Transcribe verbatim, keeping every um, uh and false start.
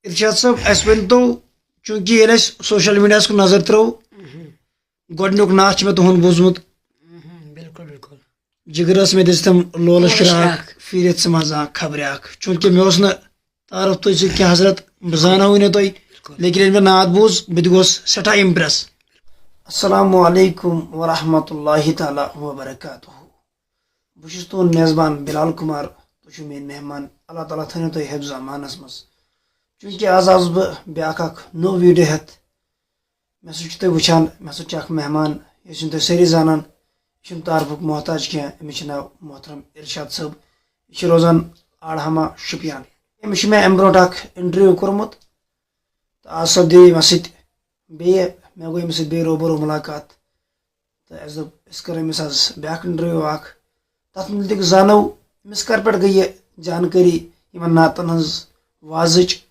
ارشاد صٲب، اَسہِ ؤنۍ تو، چوٗنٛکہِ ییٚلہِ اَسہِ سوشل میٖڈیاہَس کُن نظر ترٲو، گۄڈٕنیُک نعت چھُ مےٚ تُہُنٛد بوٗزمُت۔ بِلکُل بِلکُل۔ جِگرَس مےٚ دِژ تٔمۍ لولَس لولَس فراق، فراق۔ پھیٖرِتھ ژٕ منٛز آ خبرِ اکھ۔ چوٗنٛکہِ مےٚ اوس نہٕ تعارُف تُہۍ سۭتۍ کینٛہہ حضرت، بہٕ زانہو نہٕ تۄہہِ، لیکن ییٚلہِ مےٚ نعت بوٗز، بہٕ تہِ گوس سٮ۪ٹھاہ امپریس۔ السلام علیکم ورحمۃ اللہ تعالیٰ وبرکاتہ۔ بہٕ چھُس تُہُنٛد میزبان بلال کمار، تُہۍ چھِو میٲنۍ مہمان۔ اللہ تعالیٰ تھٲینو تۄہہِ حفظ امانس منٛز۔ چوٗنٛکہِ آز آوُس بہٕ بیٛاکھ اکھ نوٚو ویٖڈیو ہٮ۪تھ۔ مےٚ سۭتۍ چھِو تُہۍ وٕچھان، مےٚ سۭتۍ چھِ اکھ مہمان، یُس زن تُہۍ سٲری زانان، یہِ چھُنہٕ تعارفُک محتاج کینٛہہ۔ أمِس چھُ ناو محترم ارشاد صٲب۔ یہِ چھُ روزان آڑہما، شُپین۔ أمِس چھُ مےٚ امہِ برونٛٹھ اکھ انٹرویو کوٚرمُت، تہٕ آز سپدے مےٚ سۭتۍ بیٚیہِ، مےٚ گوٚو أمِس سۭتۍ بیٚیہِ روبرو مُلاقات۔ تہٕ اَسہِ دوٚپ، أسۍ کَرو أمِس آز بیٛاکھ انٹرویو اکھ۔ تَتھ مُتعلِق زانو، أمِس کَر پٮ۪ٹھ گٔے یہِ جانکٲری یِمن نعتن ہٕنٛز، وازٕچ،